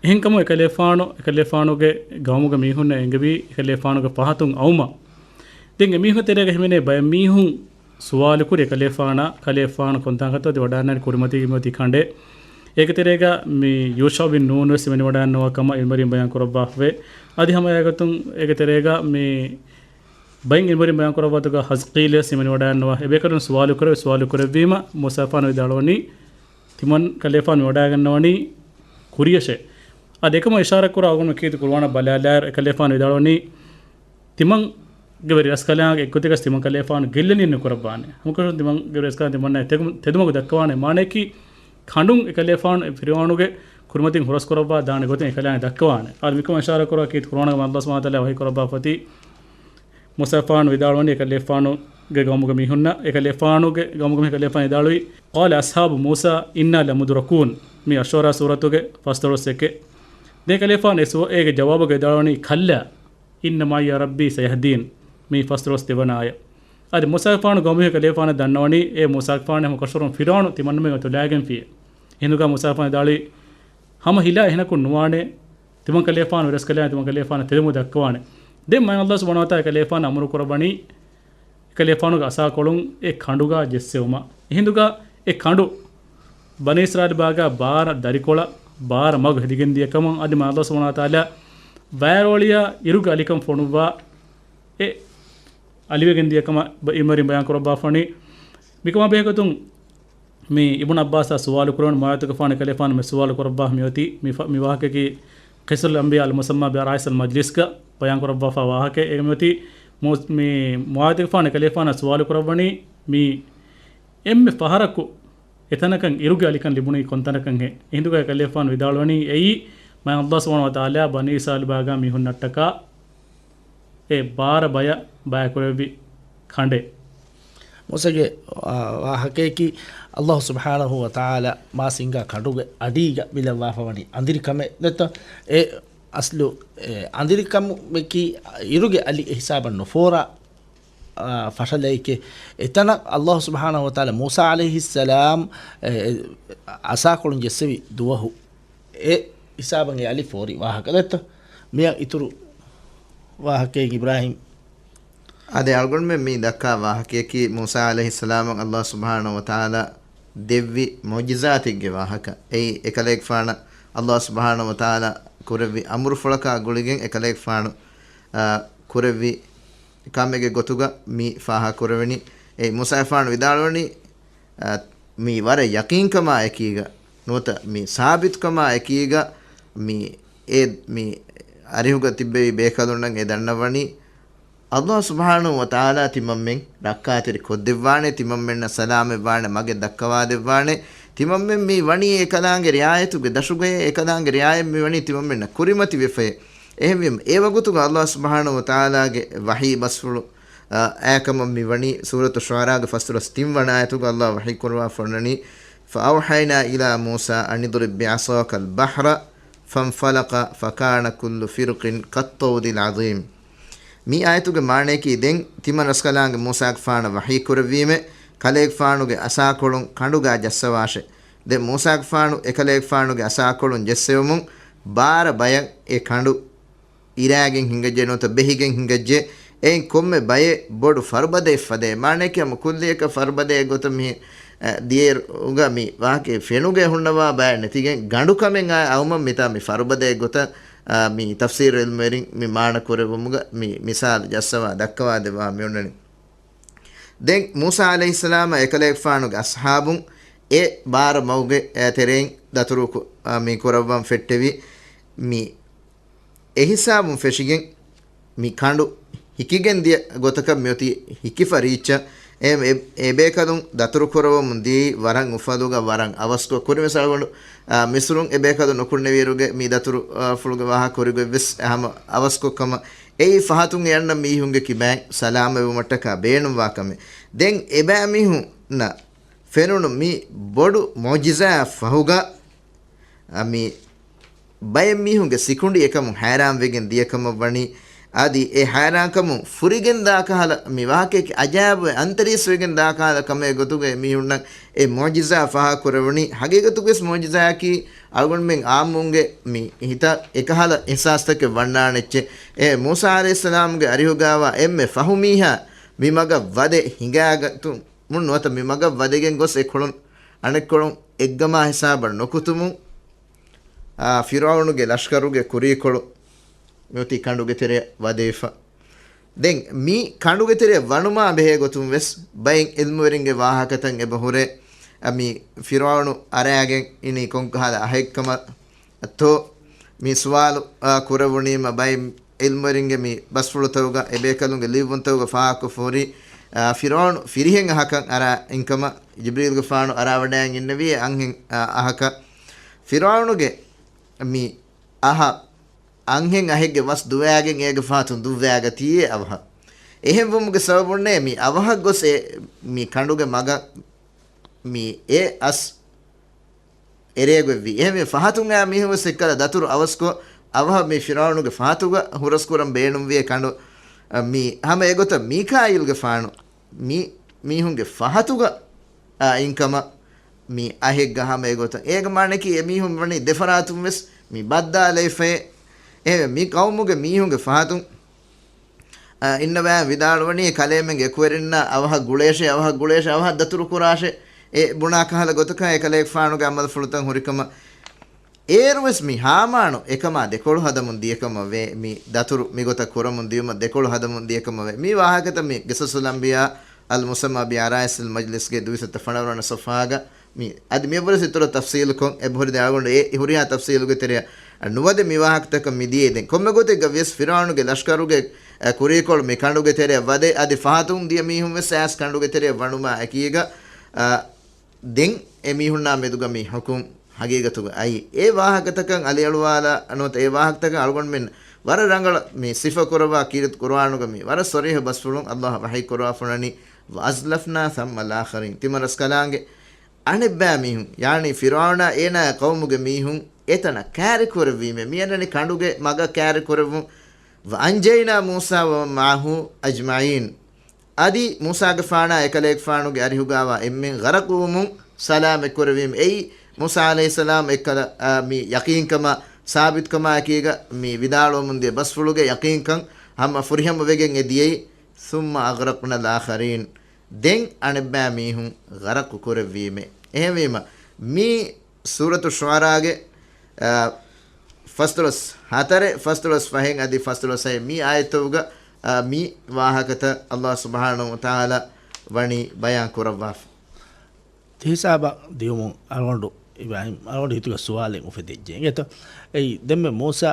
އެހެންކަމުން އެކަލޭފާނު، އެކަލޭފާނުގެ ގައުމުގެ މީހުންނަށް އެންގެވީ އެކަލޭފާނުގެ ފަހަތުން އައުމަށް. ދެން އެމީހުން ތެރޭގަ ހިމެނޭ ބައެއް މީހުން ސުވާލުކުރި އެކަލޭފާނަށް، ކަލޭފާނު ކޮންތާނގަތޯ އަދި ވަޑައިގަންނަވަނީ ކުރިމަތީގަ މިއޮތީ ކަނޑޭ. އޭގެ ތެރޭގަ މި ޔޫޝަޢު ބިން ނޫން ވެސް ހިމެނިވަޑައިގަންނަވާ ކަމަށް އިލްމުވެރިން ބަޔާން ކުރައްވާފަވޭ. އަދި ހަމައެގޮތުން އޭގެ ތެރޭގަ މި ބައެއް އިލްމުވެރިން ބަޔާން ކުރައްވާތަކަށް ހަޒްޤީލް ވެސް ހިމެނިވަޑައިގަންނަވާ. އެބޭކަލުން ސުވާލު ކުރެވި، ސުވާލު ކުރެއްވީމަ މޫސާފާނު ވިދާޅުވަނީ، ތިމަން ކަލޭފާނު ވަޑައިގަންނަވަނީ ކުރިޔަށޭ. އަދި އެކަމަށް އިޝާރަތް ކުރާ އަޅުގަނޑު ކީރިތި ޤުރުއާނަށް ބަލާލާއިރު އެކަލޭފާނު ވިދާޅުވަނީ، ތިމަންގެ ވެރި ރަސްކަލާނގެ އެއްގޮތަކަށް ތިމަން ކަލޭފާނު ގެއްލެނީ ނުކުރައްވާނެ. ހަމަކަށަވަރުން ތިމަންގެ ވެރި ރަސްކަލާނގެ ތިމަންނަށް ތެދު-، ތެދުމަގު ދައްކަވާނެ. މާނައަކީ ކަނޑުން އެކަލޭފާނު އެ ފިރުޢައުނުގެ ކުރިމަތިން ހުރަސްކުރައްވާ ދާނެ ގޮތެއް އެކަލާނގެ ދައްކަވާނެ. އާދެ، މިކަމަށް އިޝާރަތް ކުރާ ކީރިތި ޤުރުއާނުގަ ﷲ ސުބްޙާނަހޫ ވަތަޢާލާ ވަޙީ ކުރައްވާފަ އޮތީ، މޫސާފާނު ވިދާޅުވަނީ އެކަލޭފާނުގެ ގައުމުގެ މީހުންނަށް، އެކަލޭފާނުގެ ގައުމުގެ މީހުން އެކަލޭފާނަށް ވިދާޅުވީ، قَالَ أَصْحَابُ مُوسَىٰ إِنَّا لَمُدْرَكُونَ. މި އައްޝުޢަރާ ސޫރަތުގެ ފަސްދޮޅަސް އެކެއް. ދެން އެކަލޭފާނު އެ ސުވ-، އޭގެ ޖަވާބުގަ ވިދާޅުވަނީ، كَلَّا إِنَّ مَعِيَ رَبِّي سَيَهْدِينِ. މީ ފަސްދޮޅަސް ދެވަނަ އާޔަތް. އަދި މޫސާގެފާނު ގައުމުގެ ކަލޭފާނަށް ދަންނަވަނީ، އޭ މޫސާގެފާނު، ހަމަކަށަވަރުން ފިރުޢައުނު ތިމަންނަމެން އަތުލައިގެންފިޔޭ. އެހިނދުގަ މޫސާގެފާނު ވިދާޅުވީ، ހަމަ ހިލާ އެހެނަކުން ނުވާނެ، ތިމަން ކަލޭފާނު ވެރިރަސްކަލާނގެ ތިމަން ކަލޭފާނަށް ތެދުމަގު ދައްކަވާނެ. ދެން މާތް ﷲ ސުބްޙާނަހޫ ވަތަޢާލާ އެކަލޭފާނަށް އަމުރު ކުރައްވަނީ، އެކަލޭފާނުގެ އަސާކޮޅުން އެ ކަނޑުގަ ޖެއްސެވުމަށް. އެހިނދުގަ އެ ކަނޑު ބަނީ އިސްރާއީލް ބާގަ ބާރަ ދަރިކޮޅަށް ބާރަ މަގު ހެދިގެން ދިޔަ ކަމަށް އަދި މާތް ﷲ ސުބްޙާނަހޫ ވަތަޢާލާ ވައިރޯޅިއަށް އިރުގެ އަލިކަން ފޮނުއްވާ އެ އަލިވެގެން ދިޔަ ކަމަށް ބަ-، އިލްމުވެރިން ބަޔާން ކުރައްވާފަ ވަނީ. މިކަމާ ބެހޭގޮތުން މި އިބްނު ޢައްބާސްއާ ސުވާލު ކުރަން މުޢާވިޔަތުގެފާނު އެކަލޭފާނު މި ސުވާލު ކުރައްވާ މިއޮތީ މި ފަ-، މި ވާހަކައަކީ ޤިއްޞަތުލް އަންބިޔާ އަލް މުސައްމާ ބި ރައީސް އަލް މަޖްލިސްގަ ބަޔާން ކުރައްވާފާ ވާހަކައެއް. އެގަ މިއޮތީ މު-، މި މުޢާވިޔަތުގެފާނު އެކަލޭފާނަށް ސުވާލު ކުރައްވަނީ މި އެންމެ ފަހަރަކު އެތަނަކަށް އިރުގެ އަލިކަން ލިބުނީ ކޮންތަނަކަށްހޭ؟ އެހިނދުގަ އެކަލޭފާނު ވިދާޅުވަނީ އެއީ މާތް ﷲ ސުބްޙާނަހޫ ވަތަޢާލާ ބަނީ އިސްރާއީލް ބާގާ މީހުންނަށްޓަކާ އެ ބާރަ ބަޔަށް ބަޔާކުރެއްވި ކަނޑޭ. މޫސާގެ، އާ، ވާހަކައަކީ ﷲ ސުބްޙާނަހޫ ވަތަޢާލާ މާ ސިނގާ ކަނޑުގެ އަޑީގަ ބިލައްވާފަ ވަނީ އަނދިރިކަމެއް ނެތަ؟ އެ އަސްލު އެ އަނދިރިކަމަކީ އިރުގެ އަލި އެ ހިސާބަށް ނުފޯރާ އާ، ފަށަލައިކެ. އެތަނަށް ﷲ ސުބްޙާނަހޫ ވަތަޢާލާ މޫސާ ޢަލައިހިއްސަލާމް، އެ، އެ، އަސާކޮޅުން ޖެއްސެވި ދުވަހު. އެ ހިސާބަށް އެ އަލިފް ފޯރި ވާހަކަ ދެއްތޯ؟ މިއަށް އިތުރު ވާހަކައެއް އިބްރާހީމް. އާދެ، އަޅުގަނޑުމެން މި ދައްކާ ވާހަކަޔަކީ މޫސާ ޢަލައިހިއްސަލާމަށް ﷲ ސުބްޙާނަހޫ ވަތަޢާލާ ދެއްވި މުޢުޖިޒާތެއްގެ ވާހަކަ. އެއީ އެކަލޭގެފާނަށް ﷲ ސުބްޙާނަހޫ ވަތަޢާލާ ކުރެއްވި އަމުރުފުޅަކާ ގުޅިގެން އެކަލޭގެފާނު، އާ، ކުރެއްވި ކަމެއްގެ ގޮތުގަ މި ފާހަގަކުރެވެނީ. އެ މޫސާގެފާނު ވިދާޅުވަނީ، އާ، މި ވަރަށް ޔަޤީންކަމާ އެކީގަ ނުވަތަ މި ސާބިތުކަމާ އެކީގަ މި އެ، މި އަރިހުގަ ތިއްބެވި ބޭކަލުންނަށް އެ ދަންނަވަނީ، ﷲ ސުބްޙާނަހޫ ވަތަޢާލާ ތިމަންމެން ރައްކާތެރި ކޮށްދެއްވާނެ، ތިމަންމެންނަށް ސަލާމަތްވާނެ، މަގެއް ދައްކަވާދެއްވާނެ. ތިމަންމެން މި ވަނީ އެކަލާނގެ ރިޢާޔަތުގެ ދަށުގައޭ، އެކަލާނގެ ރިޢާޔަތް މި ވަނީ ތިމަންމެންނަށް ކުރިމަތިވެފައޭ. އެހެންވީމަ، އެ ވަގުތުގަ ﷲ ސުބްޙާނަހޫ ވަތަޢާލާގެ ވަޙީ ބަސްފުޅު، އާ، އާކަމަށް މި ވަނީ ސޫރަތު ޝުޢަރާގެ ފަސްދޮޅަސް ތިން ވަނަ އާޔަތުގަ ﷲ ވަޙީ ކުރައްވާފަ އޮންނަނީ، فأوحينا إلى موسى أن اضرب بعصاك البحر فانفلق فكان كل فرق كالطود العظيم. މި އާޔަތުގެ މާނަޔަކީ ދެން ތިމަން ރަސްކަލާނގެ މޫސާގެފާނަށް ވަޙީ ކުރެއްވީމެ، ކަލޭގެފާނުގެ އަސާކޮޅުން ކަނޑުގާ ޖައްސަވާށެ. ދެން މޫސާގެފާނު އެކަލޭގެފާނުގެ އަސާކޮޅުން ޖެއްސެވުމުން ބާރަ ބަޔަށް އެ ކަނޑު އިރާގެން ހިނގައްޖެ ނުވަތަ ބެހިގެން ހިނގައްޖެ. އެއިން ކޮންމެ ބައެއް ބޮޑު ފަރުބަދައެއް ފަދައި. މާނަޔަކީ ހަމަ ކުއްލިއަކަށް ފަރުބަދައެއް ގޮތަށް މި، އަ، ދިޔައިރުގަ މި ވާހަކައެއް ފެނުގެ ހުންނަވާ ބައެއް ނެތިގެން ގަނޑުކަމެއް އައި އައުމަށް މިތާ މި ފަރުބަދައެއް ގޮތަށް، އަ، މި ތަފްސީރު ޢިލްމުވެރިން މި މާނަ ކުރެއްވުމުގަ މި މިސާލު ޖައްސަވާ ދައްކަވާ ދެއްވާ މި އޮންނަނީ. ދެން މޫސާ ޢަލައިހިއްސަލާމާ އެކަލޭގެފާނުގެ އަޞްޙާބުން އެ ބާރަ މަގުގެ، އެ، ތެރެއިން ދަތުރު ކު-، އަ، މި ކުރައްވަން ފެއްޓެވި. މި އެހިސާބުން ފެށިގެން މި ކަނޑު ހިކިގެން ދިޔަ ގޮތަކަށް މިއޮތީ ހިކިފަ ރީއްޗަށް. އެ، އެ، އެބޭކަލުން ދަތުރު ކުރައްވަމުން ދިޔައީ ވަރަށް އުފަލުގަ ވަރަށް އަވަސްކޮށް. ކުރިންވެސް އަޅުގަނޑު، އާ، މިސްރުން އެބޭކަލުން ނުކުންނެވިއިރުގެ މި ދަތުރު، އާ، ފުޅުގެ ވާހަކަ ކުރިގޮތްވެސް ހަމަ އަވަސްކޮށް ކަމަށް. އެއީ ފަހަތުން އެ އަންނަ މީހުންގެ ކިބައިން ސަލާމަތްވުމަށްޓަކާ ބޭނުންވާ ކަމެއް. ދެން އެބައިމީހުންނަށް ފެނުނު މި ބޮޑު މުޢުޖިޒާއަށް ފަހުގަ، އަ، މި ބައެއް މީހުންގެ ސިކުނޑި އެކަމުން ހައިރާންވެގެން ދިޔަކަމަށް ވަނީ. އަދި އެ ހައިރާންކަމުން ފުރިގެން ދާކަހަލަ މި ވާހަކައަކީ އަޖާއިބު އަންތަރީސްވެގެން ދާކަހަލަ ކަމެއް ގޮތުގައި މީހުންނަށް އެ މުޢުޖިޒާ ފާހަގަކުރެވުނީ. ހަގީގަތުގަވެސް މުޢުޖިޒާއަކީ އަޅުގަނޑުމެން އާއްމުންގެ މި ހިތަށް އެކަހަލަ އިޙްސާސްތަކެއް ވަންނާނެ އެއްޗެއް. އެ މޫސާ ޢަލައިހިއްސަލާމުގެ އަރިހުގާވާ އެންމެ ފަހު މީހާ މި މަގަށް ވަދެ ހިނގާގަތުމުން ނުވަތަ މި މަގަށް ވަދެގެން ގޮސް އެ ކޮޅުން އަނެއްކޮޅުން އެއްގަމާ ހިސާބަށް ނުކުތުމުން، އާ، ފިރުޢައުނުގެ ލަޝްކަރުގެ ކުރީކޮޅު މިއޮތީ ކަނޑުގެ ތެރެއަށް ވަދެވިފަ. ދެން މި ކަނޑުގެ ތެރެއަށް ވަނުމާ ބެހޭ ގޮތުން ވެސް ބައެއް ޢިލްމުވެރިންގެ ވާހަކަތައް އެބަ ހުރޭ. އަ، މި ފިރުޢައުނު އަރާގެން އިނީ ކޮންކަހަލަ އަހެއްކަމަށް ތޯ މި ސުވާލު، އާ، ކުރެވުނީމަ ބައެއް ޢިލްމުވެރިންގެ މި ބަސްފުޅުތަކުގަ އެބޭކަލުންގެ ލިޔުއްވުންތަކުގަ ފާހަގަކޮށްފަ ހުރި، އާ، ފިރުޢައުނު ފިރިހެން އަހަކަށް އަރާ އިންކަމަށް ޖިބްރީލްގެފާނު އަރާވަޑައިގެން އިންނެވި އެ އަންހެން، އާ، އަހަކަށް. ފިރުޢައުނުގެ މި އަހަށް އަންހެން އަހެއްގެ ވަސް ދުވައިގެން އޭގެ ފަހަތުން ދުއްވައިގަތީ އެ އަވަހަށް. އެހެންވުމުގެ ސަބަބުންނޭ މި އަވަހަށް ގޮސް އެ މި ކަނޑުގެ މަގަށް މި އެ އަސް އެރޭގޮތްވީ. އެހެންވެ، ފަހަތުން އައި މީހުން ވެސް އެއްކަލަ ދަތުރު އަވަސްކޮށް، އަވަހަށް މި ފިރުޢައުނުގެ ފަހަތުގަ ހުރަސްކުރަން ބޭނުންވި އެ ކަނޑު، އަ، މި ހަމަ އެގޮތަށް މީކާއީލްގެފާނު މި މީހުންގެ ފަހަތުގަ، އަ، އިންކަމަށް މި އަހެއްގަ ހަމަ އެގޮތަށް. އޭގެ މާނައަކީ އެ މީހުން ވަނީ ދެފަރާތުން ވެސް މި ބައްދާލައިފައޭ. އެހެންވެ، މި ޤައުމުގެ މީހުންގެ ފަހަތުން އަ، އިންނަވާ ވިދާޅުވަނީ، ކަލޭމެންގެ އެކުވެރިންނާ އަވަހަށް ގުޅޭށޭ، އަވަހަށް ގުޅޭށޭ، އަވަހަށް ދަތުރު ކުރާށޭ، އެ ބުނާ ކަހަލަ ގޮތަކަށް އެކަލޭގެފާނުގެ ޢަމަލުފުޅުތައް ހުރިކަމަށް. އޭރުވެސް މި ހާމާނު އެކަމާ ދެކޮޅު ހަދަމުން ދިޔަކަމަށް ވޭ، މި ދަތުރު މިގޮތަށް ކުރަމުން ދިޔުމަށް ދެކޮޅު ހަދަމުން ދިޔަކަމަށް ވޭ. މި ވާހަކަތައް މި ޤިޞަޞުލް އަންބިޔާ އަލް މުސައްމާ ބި ޢަރާއިސިލް މަޖްލިސްގެ ދުވިސައްތަ ފަނަރަ ވަނަ ޞަފްޙާގަ މި އަދި މިއަށްވުރެސް އިތުރަށް ތަފްޞީލުކޮށް އެބަހުރި ދެ އަޅުގަނޑު އެ ހުރިހާ ތަފްޞީލުގެ ތެރެއަށް ނުވަދެ މި ވާހަކަތަކަށް މި ދިޔައީ. ދެން ކޮންމެ ގޮތެއްގަ ވިޔަސް ފިރުޢައުނުގެ ލަޝްކަރުގެ، އެ، ކުރީކޮޅު މި ކަނޑުގެ ތެރެއަށް ވަދެ އަދި ފަހަތުން ދިޔަ މީހުން ވެސް އައިސް ކަނޑުގެ ތެރެއަށް ވަނުމާ އެކީގަ، އަ، ދެން އެ މީހުންނާ މެދުގަ މި ޙުކުމް ހަގީގަތުގަ އައީ. އެ ވާހަކަތަކަށް އަލިއަޅުވާލާ ނުވަތަ އެ ވާހަކަތަކަށް އަޅުގަނޑުމެން ވަރަށް ރަނގަޅަށް މި ސިފަ ކުރައްވާ ކީރިތި ޤުރުއާނުގަ މި ވަރަށް ޞަރީޙު ބަސްފުޅުން ﷲ ވަޙީ ކުރައްވާފަ އޮންނަނީ، وَأَزْلَفْنَا ثَمَّ الْآخَرِينَ. ތިމަން ރަސްކަލާނގެ އަނެއްބައި މީހުން، ޔާނީ ފިރުޢައުނާ އޭނާ ޤައުމުގެ މީހުން އެތަނަށް ކާރި ކުރެއްވީމޭ، މި އަންނަނީ ކަނޑުގެ މަގަށް ކާރި ކުރެއްވުން. وَأَنْجَيْنَا مُوسَىٰ وَمَنْ مَعَهُ أَجْمَعِينَ. އަދި މޫސާގެފާނާ އެކަލޭގެފާނުގެ އަރިހުގާވާ އެންމެން ޣަރަޤުވުމުން ސަލާމަތްކުރެވީމަ. އެއީ މޫސާ ޢަލައިހިއްސަލާމް އެއްކަލަ، އާ، މި ޔަޤީންކަމާ ސާބިތުކަމާއެކީގަ މި ވިދާޅުވަމުންދިޔަ ބަސްފުޅުގެ ޔަޤީންކަން ހަމަ ފުރިހަމަވެގެން އެ ދިޔައީ. ثُمَّ أَغْرَقْنَا الْآخَرِينَ. ދެން އަނެއްބައި މީހުން ޣަރަޤު ކުރެއްވީމެ. އެހެންވީމަ، މި ސޫރަތު ޝުޢަރާގެ، އާ، ފަސްދޮޅަސް ހަތަރެއް، ފަސްދޮޅަސް ފަހެއް އަދި ފަސްދޮޅަސް ހައެއް މި އާޔަތްތަކުގަ، އާ، މި ވާހަކަތައް އައްލާހު ސުބްޙާނަހު ވަތަޢާލާ ވަނީ ބަޔާން ކުރައްވާފަ. ތި ހިސާބަށް ދިޔުމުން އަޅުގަނޑު އިބްރާހިމް އަޅުގަނޑު ހިތުގަ ސުވާލެއް އުފެދިއްޖެ. އިނގޭތޯ؟ އެއީ ދެންމެ މޫސާ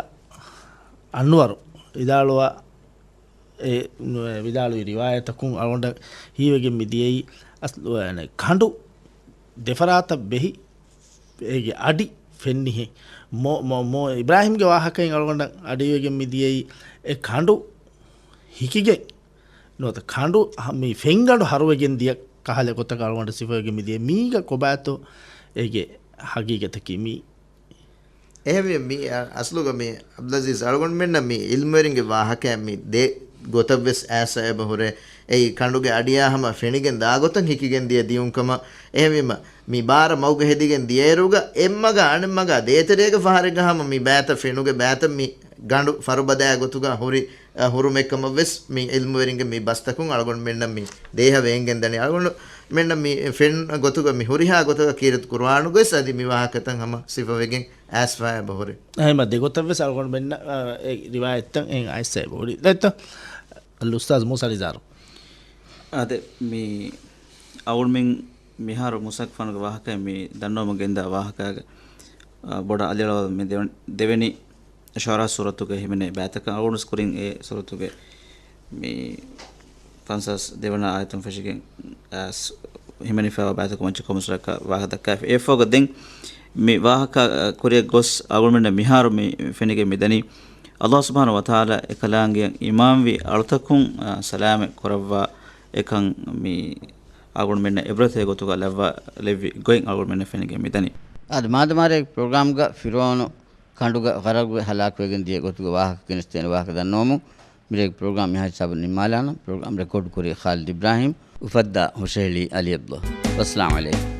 އަންވަރު ވިދާޅުވާ އެ، ނު-، ވިދާޅުވި ރިވާޔަތަކުން އަޅުގަނޑަށް ހީވެގެން މި ދިޔައީ އަސް-، ކަނޑު ދެފަރާތަށް ބެހި އޭގެ އަޑި ފެންނިހެން. މޯ-، މޯ-، މޯ-، އިބްރާހިމްގެ ވާހަކައިން އަޅުގަނޑަށް އަޑިވެގެން މި ދިޔައީ އެ ކަނޑު ހިކިގެން ނުވަތަ ކަނޑު މި ފެންގަނޑު ހަރުވެގެން ދިޔަ ކަހަލަ ގޮތަކަށް އަޅުގަނޑަށް ސިފަވެގެން މި ދިޔަ. މީގަ ކޮބާތޯ އޭގެ ހަގީގަތަކީ މީ؟ އެހެންވީމަ، މި އަ-، އަސްލުގަ މި އަބްދުލްއަޒީޒް އަޅުގަނޑުމެންނަށް މި ޢިލްމުވެރިންގެ ވާހަކައެއް މި ދެ ގޮތަށްވެސް އައިސްފަ އެބަ ހުރޭ. އެއީ ކަނޑުގެ އަޑިއާ ހަމަ ފެނިގެން ދާ ގޮތަށް ހިކިގެން ދިޔަ ދިޔުންކަމަށް. އެހެންވީމަ، މި ބާރަ މަގުގަ ހެދިގެން ދިޔައިރުގަ އެއްމަގާ އަނެއްމަގާ ދޭތެރޭގެ ފަހަރެއްގަ ހަމަ މި ބައިތައް ފެނުގެ ބައިތައް މި ގަނޑު ފަރުބަދައިގެ ގޮތުގަ ހުރި، އަ، ހުރުމެއްކަމަށްވެސް މި ޢިލްމުވެރިންގެ މި ބަސްތަކުން އަޅުގަނޑުމެންނަށް މި ދޭހަވެ އެނގެން ދަނީ. އަޅުގަނޑުމެންނަށް މި ފެން ގޮތުގަ މި ހުރިހާ ގޮތަކަށް ކީރިތި ޤުރުއާނުގައި އަދި މި ވާހަކަތައް ހަމަ ސިފަވެގެން އައިސްފަ އެބަ ހުރޭ. އެހެންވީމަ ދެގޮތަށްވެސް އަޅުގަނޑުމެންނަށް، އަ، އެ ރިވާޔަތްތައް އެއިން އައިސްފަ އެބަ ހުރީ. ދެއްތަ؟ އަލްއުސްތާޛް މޫސާ ރިޒާރު. އާދެ، މި އަޅުގަނޑުމެން މިހާރު މޫސާގެފާނުގެ ވާހަކައެއް މި ދަންނަވަމުން ގެންދާ ވާހަކައިގެ، އާ، ބޮޑަށް އަލިއަޅުވާ މި ދެވެނި، ދެވެނި ޝުޢަރާ ސޫރަތުގެ ހިމެނޭ ބައިތަކަށް އަޅުގަނޑު ކުރިން އެ ސޫރަތުގެ މި ފަންސާސް ދެވަނަ އާޔަތުން ފެށިގެން، އާ، ސް-، ހިމެނިފައިވާ ބައިތަކުން މައްޗަށް ކޮންމެސް ވަރަކަށް ވާހަކަ ދައްކާފި. އެއަށްފަހުގަ ދެން މި ވާހަކަ، އާ، ކުރިއަށް ގޮސް އަޅުގަނޑުމެންނަށް މިހާރު މި ފެނިގެން މިދަނީ، އަލްލާހު ސުބްޙާނަހު ވަތަޢާލާ އެކަލާނގެއަށް އީމާންވި އަޅުތަކުން، އާ، ސަލާމަތް ކުރައްވާ އެކަން މި އަޅުގަނޑުމެންނަށް ޢިބްރަތެއް ގޮތުގަ ލައްވާލެއްވި ގޮތް އަޅުގަނޑުމެންނަށް ފެނިގެން މިދަނީ. އަދި މާދަމާރޭގެ ޕްރޮގްރާމްގަ ފިރުޢައުނު ކަނޑުގަ ޣަރަޤުވެ ހަލާކުވެގެން ދިޔަ ގޮތުގެ ވާހަކަ ގެނެސްދޭނެ ވާހަކަ ދަންނަވަމުން މިރޭގެ ޕްރޮގްރާމް މިހާ ހިސާބަށް ނިންމާލާނަން. ޕްރޮގްރާމް ރެކޯޑް ކުރީ ޚާލިދު އިބްރާހީމް، އުފައްދާ ހުށަހެޅީ އަލީ ޢަބްދުﷲ. ވައްސަލާމް ޢަލައިކުމް.